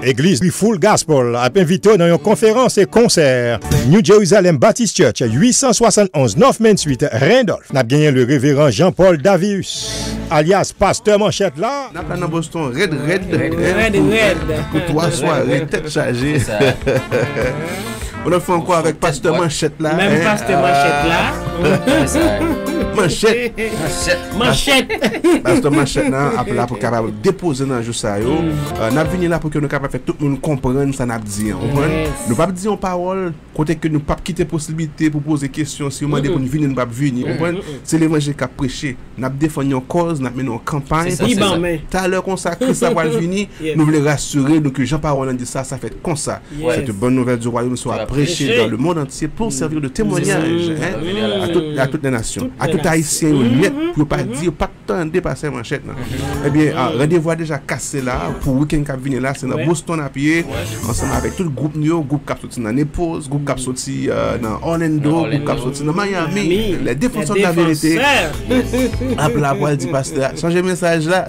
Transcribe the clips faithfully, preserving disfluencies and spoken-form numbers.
Egliz Full Gospel ap envite w nan yon konferans e konsè New Jerusalem Baptist Church, uit san swasann onz North Main Street, Randolph. N ap genyen le Reveran Jean Paul Davius, alyas Pastè Manchèt la. N ap la nan Boston, rèd, rèd, rèd, rèd, rèd, pou twa sware, tèt chaje. Yon lòt fwa ankò avèk Pastè Manchèt la. Menm Pastè Manchèt la. Manchèt. Manchèt. Pastè Manchèt la ap la pou kapab depoze nan jou sa yo. Euh, n ap vini la pou ke nou kapab fè tout moun konprann sa n ap di an. Konprann? Nou p ap di yon pawòl kote ke nou p ap kite posiblite pou poze kesyon. Si yo mande pou n vini, nou p ap vini. Konprann? Se levanjil k ap preche. N ap defann yon kòz, n ap mennen yon kanpay. Talè konsa, Kris la pral vini. Nou vle rasire nou ke jan pawòl lan di sa, sa fèt konsa. C'est une bonne nouvelle du royaume sera prêchée dans le monde entier pour servir de témoignage, hein, à tout, à toutes les nations, à tout Ayisyen yo nèt, pou yo pa di yo pa t tande Pastè Manchèt nan. Ebyen, ah, randevou a deja kase la pou wikenn k ap vini la, se nan Boston n ap ye, ansanm avèk tout gwoup nou yo, gwoup k ap soti nan Naples, gwoup k ap soti, euh, nan Orlando, gwoup k ap soti nan Miami, les défenseurs de la vérité. Ap la pou al di pastè a, chanje mesaj la.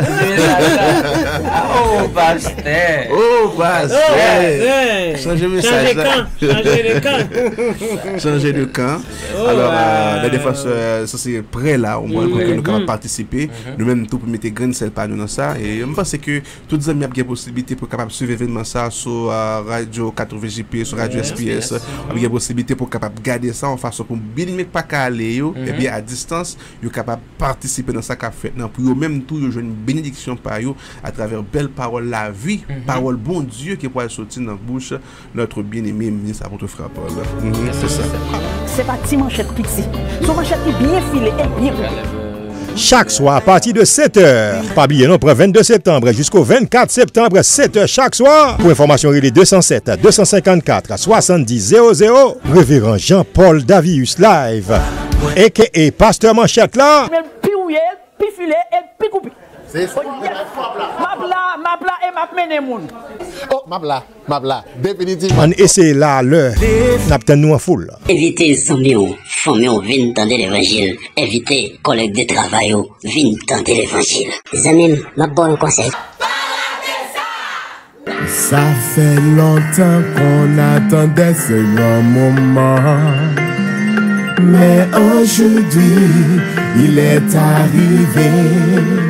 Oh, pastè. Oh, pastè. Chanje mesaj la. Chanje de kan. Chanje de kan. Alò, euh, les défenseurs, sa se prè la, ou mwen, pou ke nou kapab patisipe. Nou menm tou pou mete grenn sèl pa nou nan sa. E m panse ke tout zanmi ap gen posiblite pou kapab swiv evènman sa sou, euh, radyo katreven J P, sou radyo S P S. Ap gen posiblite pou kapab gade sa yon fason pou byen nèg pa ka ale yo, ebyen a distans, yo kapab patisipe nan sa k ap fèt nan, pou yo menm tou yo jwenn benediksyon pa yo atravè bèl pawòl lavi, pawòl Bondye ki pral soti nan bouch notre bien-aimé ministre Apôtre Frapol. Mhm, c'est ça. Se pa ti manchèt piti. Se yon manchèt ki byen file e byen koupe. Chak swa apati de sèt è. Pa bliye non, pran vennde septanm jisko vennkat septanm, sèt è chak swa. Pou enfòmasyon, rele de san sèt, de san senkannkat, swasanndis zewo zewo. Reveran Jean Paul Davius Live, A K A Pastè Manchèt la. Men pi wouye, pi file e pi koupe. M ap la, m ap la e m ap mennen moun. Oh, m ap la, m ap la. Definitivman. Ann eseye la alè. N ap tann nou an foul. Envite zanmi w, fanmi w vin tande levanjil. Envite kòlèg de travay ou vin tande levanjil. Zanmi m, m ap ba w yon konsèy. Ça fait longtemps qu'on attendait ce grand moment, mais aujourd'hui, il est arrivé.